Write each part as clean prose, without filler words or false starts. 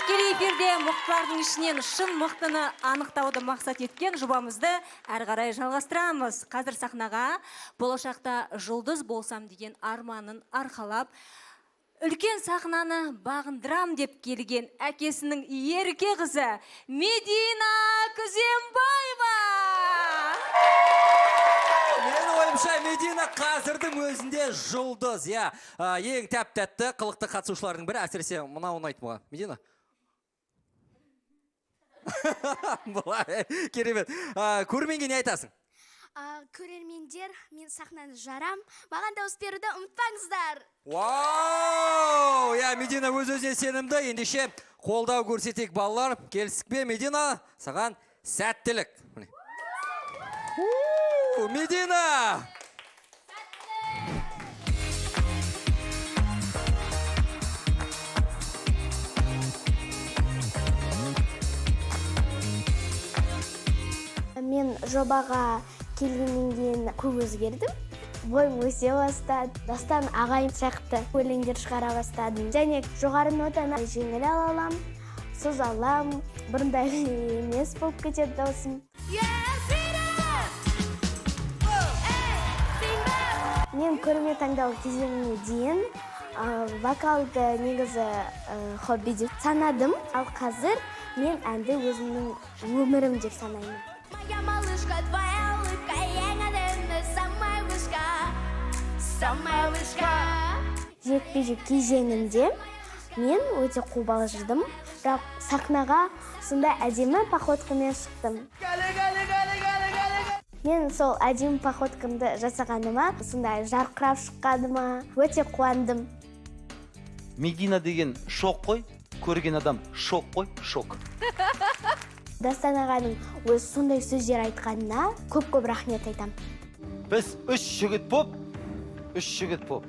Тікелей эфирде мықтылардың ішінен шын мықтыны анықтауды мақсат еткен жобамызды әрі қарай жалғастырамыз. Қазір сахнаға болашақта жұлдыз болсам деген арманын арқалап, үлкен сахнаны бағындырам деп келген әкесінің ерке қызы Медина Күзембаева. Менің ойымша, Медина қазірдің өзінде жұлдыз, иә. Ең тәп тәтті қылықты қатысушылардың бірі, әсіресе мынау ұнайды маған. Медина. Былай, керемет. Көрерменге не айтасың? Көрермендер, мен сахнаны жарам. Маған дауыс беруді ұмытпаңыздар. Вау! Иә, Медина өз өзіне сенімді. Ендеше қолдау көрсетейік, балалар. Келістік пе, Медина? Саған сәттілік. Міне. У, Медина! Мен жобаға келгеннен кейін көп өзгердім. Бойым өсе бастады. Дастан ағайым сияқты өлеңдер шығара бастадым. Және жоғары нотаны жеңіл ала аламын, соза аламын. Бұрындай емес болып кетеді даусым. Мен көрме таңдау кезеңіне дейін вокалды негізі хобби деп санадым. Ал қазір мен әнді өзімнің өмірім деп санаймын. Моя малышка, твоя улыбка, ең әдемі, самая вышка, самая вышка. Жекпе-жек кезеңінде мен өте қобалжыдым, бірақ сахнаға сондай әдемі походкамен шықтым. Мен сол әдемі походкамды жасағаныма, сондай жарқырап шыққаныма өте қуандым. Медина деген шок қой, көрген адам шок қой, шок. Дастан ағаның өз сондай сөздер айтқанына көп-көп рахмет айтам. Біз үш жігіт боп, үш жігіт боп.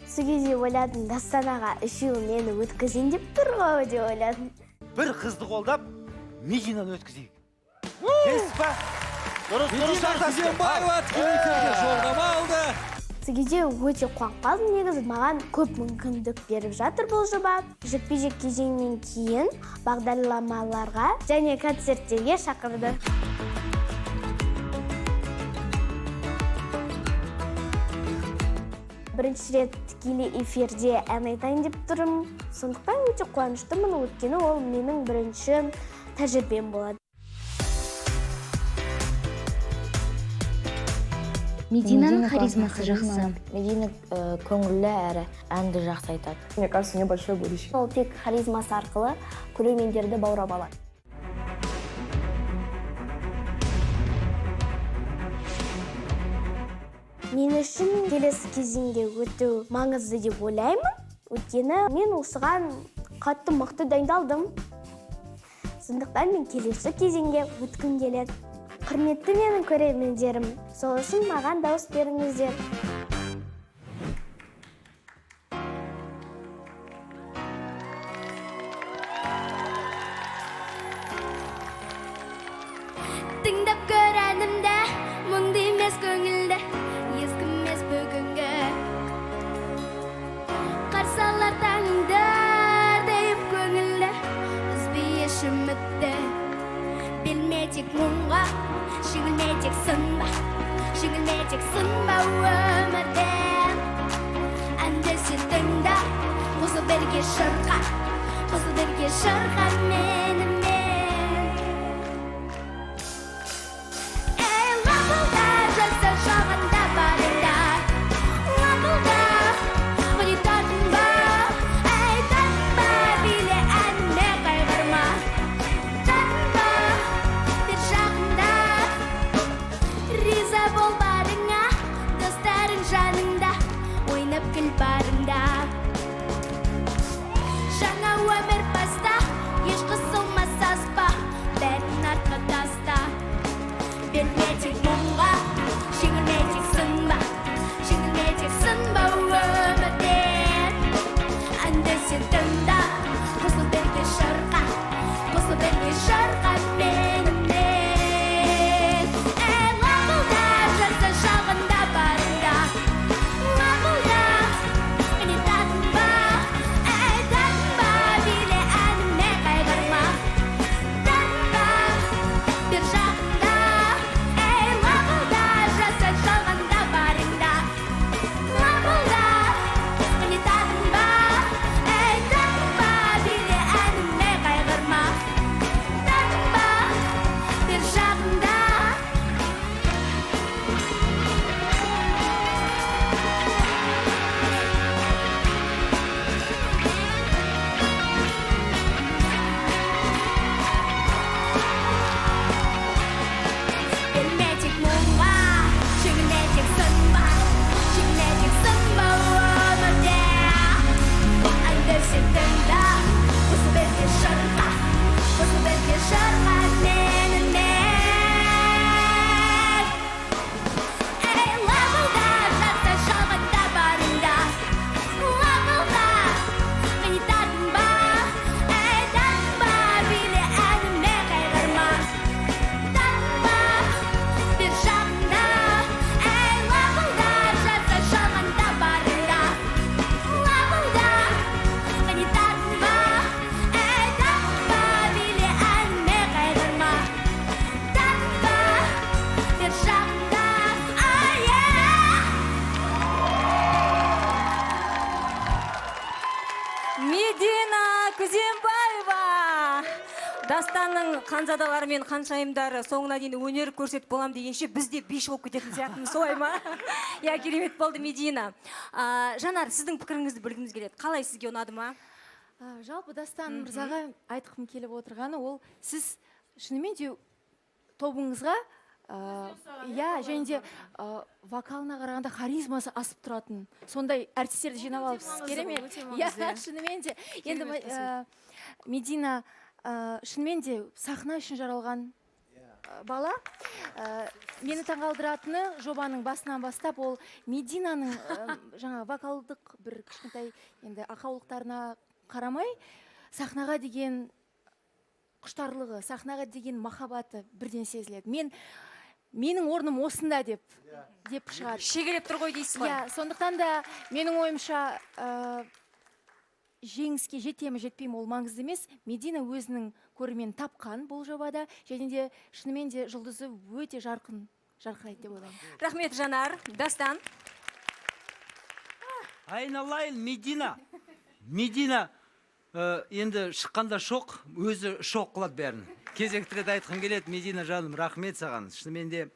Сол кезде ойладым, Дастан аға үшеуі мені өткізейін деп тұр ғой деп ойладым. Бір қызды қолдап, Мединаны өткізейік. Келістік па? Дұрыс, дұрыс Медина айтасың. Күзембаева тікелей эфирге жолдама алды. Сол кезде өте қуанып қалдым, негізі маған көп мүмкіндік беріп жатыр бұл жоба. Жекпе-жек кезеңінен кейін бағдарламаларға және концерттерге шақырды. Бірінші рет тікелей эфирде ән айтайын деп тұрмын. Сондықтан өте қуаныштымын, өйткені ол менің бірінші тәжірибем болады. Мединаның харизмасы жақсы. Медина көңілді әрі әнді жақсы айтады. Мне кажется, у нее большое будущее. Ол тек харизмасы арқылы көрермендерді баурап алады. Мен үшін келесі кезеңге өту маңызды деп ойлаймын. Өйткені мен осыған қатты мықты дайындалдым. Сондықтан мен келесі кезеңге өткім келеді. Құрметті менің көрермендерім, сол үшін маған дауыс беріңіздер. Тыңдап көр әнімді, мұңды емес көңілді, ескі емес бүгінгі. Қарсы алар таңыңды, дейіп көңілді, үзбей еш үмітті. Берме тек мұңға, жеңілме тек сынба, жеңілме тек сынба өмірден. Әнді сен тыңда, қосыл бірге шырқа, қосыл бірге шырқа менімен. Ей, лапылда, жаса жағында барыңда, лапылда, міне тартынба, ей, тартынба, биле әніме қайғырма, тартынба, бер жағында. Риза бол барыңа, достарың жаныңда, ойнап күл барыңда. Жаңа өмір баста, еш қысылма, саспа, бәрін артқа таста. Берме тек мұңға, жеңілме тек сынба, жеңілме тек сынба өмірден. Әнді сен тыңда, қосыл бірге шырқа, қосыл бірге шырқа менімен. Ей, лапылда, жаса шағында барыңда, лапылда, міне тартынба, ей, тартынба, Медина Күзембаева. Дастанның ханзадалары мен ханшайымдары соңына дейін өнер көрсетіп болам дегенше, біз де биші болып кететін сияқтымыз, солай ма? Иә, керемет болды, Медина. Жанар, сіздің пікіріңізді білгіміз келеді. Қалай, сізге ұнады ма? Жалпы Дастан мырзаға айтқым келіп отырғаны, ол сіз шынымен де тобыңызға, иә, және де вокалына қарағанда харизмасы асып тұратын сондай әртістерді жинап алыпсыз. Керемет, иә, шынымен де. Енді Медина шынымен де сахна үшін жаралған бала. Мені таңғалдыратыны, жобаның басынан бастап ол Мединаның жаңа вокалдық бір кішкентай енді ақаулықтарына қарамай, сахнаға деген құштарлығы, сахнаға деген махаббаты бірден сезіледі. Менің орным осында деп шығады. Шегелеп тұр ғой дейсіз ғой. Иә, сондықтан да менің ойымша, жеңіске жете ме, жетпей ме, ол маңызды емес. Медина өзінің көрерменін тапқан бұл жобада және де шынымен де жұлдызы өте жарқын жарқырайды деп ойлаймын. Рахмет, Жанар. Дастан. Айналайын, Медина! Медина, енді шыққанда шоқ, өзі шоқ қылады бәрін. Кезекті рет айтқым келеді, Медина жаным, рахмет саған. Шынымен де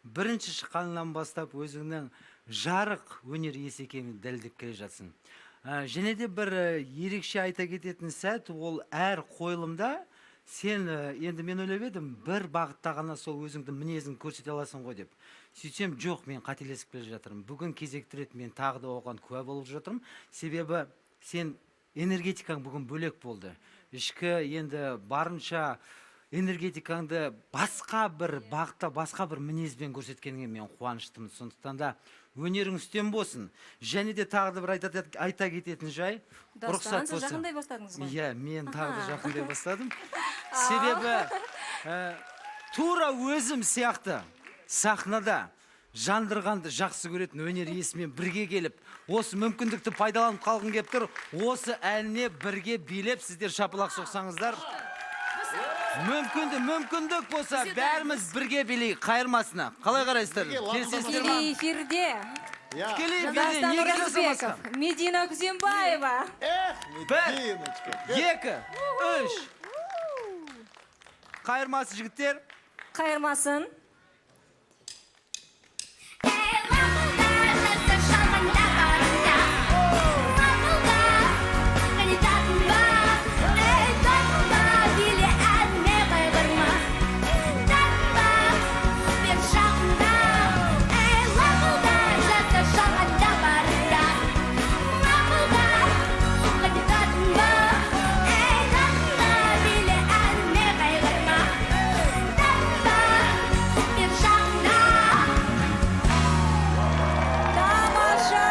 бірінші шыққаннан бастап өзіңнің жарық өнер иесі екеніңді дәлелдеп келе жатсың. Және де бір ерекше айта кететін сәт, ол әр қойылымда сен, енді мен ойлап едім, бір бағытта ғана сол өзіңдің мінезіңді көрсете аласың ғой деп. Сөйтсем, жоқ, мен қателесіп келе жатырмын. Бүгін кезекті рет мен тағы да оған куә болып жатырмын. Себебі сен энергетикаң бүгін бөлек болды. Ішкі енді барынша энергетикаңды басқа бір бағытта, басқа бір мінезбен көрсеткеніңе мен қуаныштымын. Сондықтан да өнерің үстем болсын. Және де тағы да бір айта кететін жай, Дастан, рұқсат сіз болса. жақындай бастадыңыз ғой. Иә, мен тағы да жақындай бастадым. Себебі тура өзім сияқты сахнада жандырғанды жақсы көретін өнер иесімен бірге келіп, осы мүмкіндікті пайдаланып қалғым келіп тұр. Осы әніне бірге билеп, сіздер шапалақ соқсаңыздар, мүмкіндік болса, бәріміз бірге билейік қайырмасына. Қалай қарайсыздар? Келісесіздер ма? Тікелей эфирде. Тікелей эфирде Дастан неге Оразбеков, жасамасқа? Медина Күзембаева. Бір, екі, үш. Қайырмасы, жігіттер. Қайырмасын. Эй, лапылда, жаса жалғанда барында. Лапылда, кандидатың ба? Эй, лапылда, биле әніме қайғырма. Тартынба, бер жағында. Эй, лапылда, жаса жалғанда барында. Лапылда, кандидатың ба? Эй, тартынба, биле әніме қайғырма. Тартынба, бер жағында. Тамаша!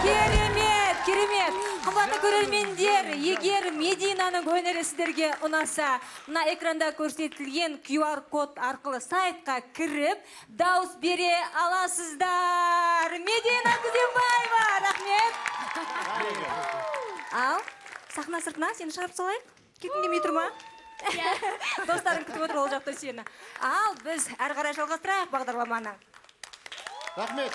Керемет, керемет! Қымбатты көрермендер, егер Мединаның өнері сіздерге ұнаса, мына экранда көрсетілген QR код арқылы сайтқа кіріп, дауыс бере аласыздар. Медина Күзембаева, рахмет. Ал, сахна сыртына сені шығарып салайық. Кеткің келмей тұр ма? Достарың күтіп отыр ол жақта сені. Ал, біз әрі қарай жалғастырайық бағдарламаны. Рахмет.